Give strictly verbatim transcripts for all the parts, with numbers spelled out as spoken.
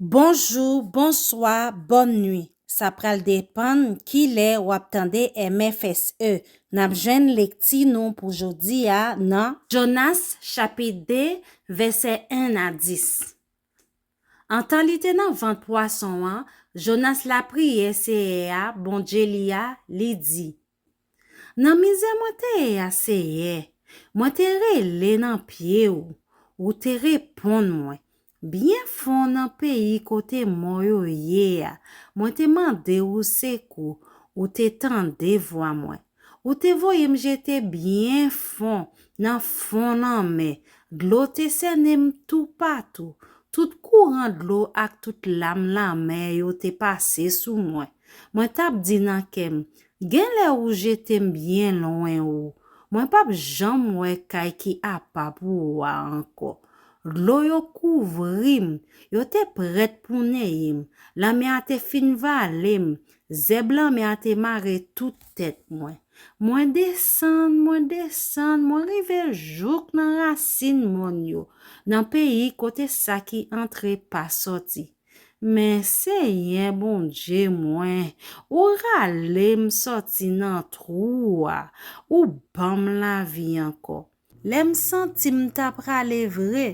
Bonjou, bonswa, bòn nwi. Sa pral depann kilè w ap tande M F S E. N ap jwenn lekti nou pou jodi a nan Jonas, chapit de, vèsè en a dis. Antan li te nan vant pwason an, Jonas lapriyè Seyè a, Bondye li a, li di: Nan mizè mwen te ye a, Seyè, mwen te rele nan pye w, ou te reponn mwen. Byen fon nan peyi kote mò yo ye a, mwen te mande ou sekou, ou te tande vwa mwen. Ou te voye m jete byen fon, nan fon lanmè. Dlo te sènen m toupatou. Tout kouran dlo ak tout lam lanmè yo te pase sou mwen. Mwen t ap di nan kè m: Genlè ou jete m byen lwen ou. Mwen p ap janm wè kay ki apa pou ou a ankò. Dlo yo kouvri m, yo te prèt pou neye m. Lanmè a te fin vale m, zèb lanmè a te mare tout tèt mwen. Mwen desann, mwen desann, mwen rive jouk nan rasin mòn yo, nan peyi kote sa ki antre pa sòti. Men Seyè Bondye mwen, ou rale m sòti nan twou a, ou ban m lavi ankò. Lè m santi m ta prale vre,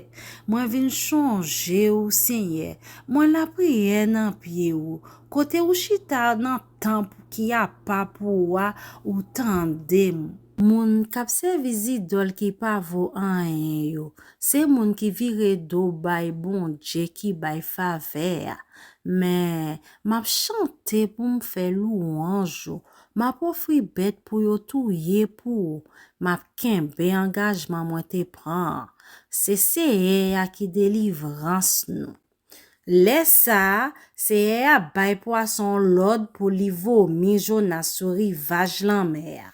mwen vin chonje ou, Seyè. Mwen lapriyè nan pye ou, kote ou chita nan tanp ki apa pou ou a, ou tande m. Moun k ap sèvi zidòl ki pa vo anyen yo, se moun ki vire do bay Bondye ki bay favè a. Men, m ap chante pou m fè lwanj ou, m ap ofri bèt pou yo touye pou ou, m ap kenbe angajman mwen te pran an. Se Seyè a ki delivrans nou. Lè sa a, Seyè a bay pwason an lòd pou li vomi Jonas sou rivaj lanmè a.